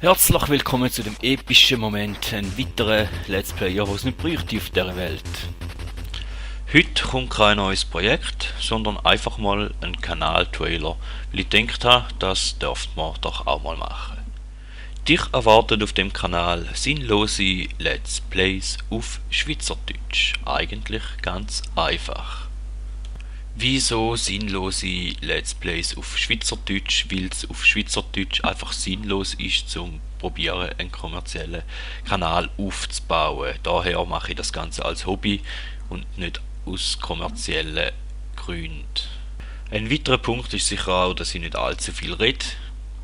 Herzlich willkommen zu dem epischen Moment, ein weiterer Let's Player, der es nicht bräuchte auf dieser Welt. Heute kommt kein neues Projekt, sondern einfach mal ein Kanal-Trailer, weil ich gedacht habe, das dürfte man doch auch mal machen. Dich erwartet auf dem Kanal sinnlose Let's Plays auf Schweizerdeutsch. Eigentlich ganz einfach. Wieso sinnlose Let's Plays auf Schweizerdeutsch? Weil es auf Schweizerdeutsch einfach sinnlos ist, zum probieren, einen kommerziellen Kanal aufzubauen. Daher mache ich das Ganze als Hobby und nicht aus kommerziellen Gründen. Ein weiterer Punkt ist sicher auch, dass ich nicht allzu viel rede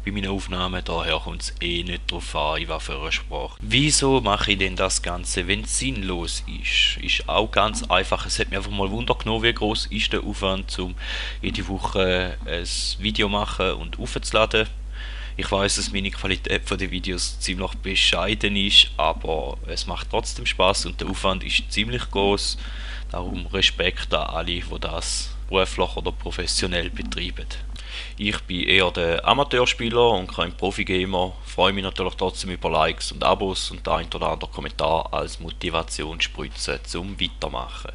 bei meinen Aufnahmen, daher kommt es nicht darauf an, in was für einer Sprache. Wieso mache ich denn das Ganze, wenn es sinnlos ist? Ist auch ganz einfach. Es hat mich einfach mal Wunder genommen, wie groß ist der Aufwand, um jede Woche ein Video machen und aufzuladen. Ich weiß, dass meine Qualität von den Videos ziemlich bescheiden ist, aber es macht trotzdem Spaß und der Aufwand ist ziemlich groß. Darum Respekt an alle, die das beruflich oder professionell betreiben. Ich bin eher der Amateurspieler und kein Profi-Gamer, freue mich natürlich trotzdem über Likes und Abos und der ein oder andere Kommentar als Motivationsspritze zum Weitermachen.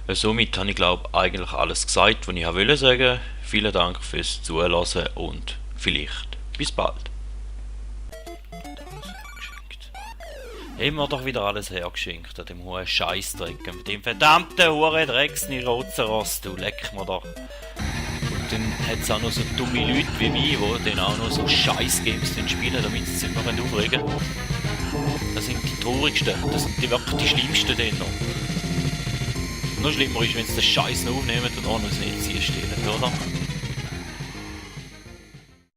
Somit habe ich glaube eigentlich alles gesagt, was ich wollte sagen. Vielen Dank fürs Zuhören und vielleicht bis bald. Immer doch wieder alles hergeschenkt an dem hohen Scheissdreck, mit dem verdammten hohen Drecksnirozeros, du leck mir doch. Und dann hat es auch noch so dumme Leute wie mich, die dann auch noch so Scheiß-Games spielen, damit sie sich immer aufregen können. Das sind die traurigsten, das sind die wirklich die schlimmsten dann noch. Noch schlimmer ist, wenn sie den Scheiß noch aufnehmen und auch noch das Netz stehlen, oder?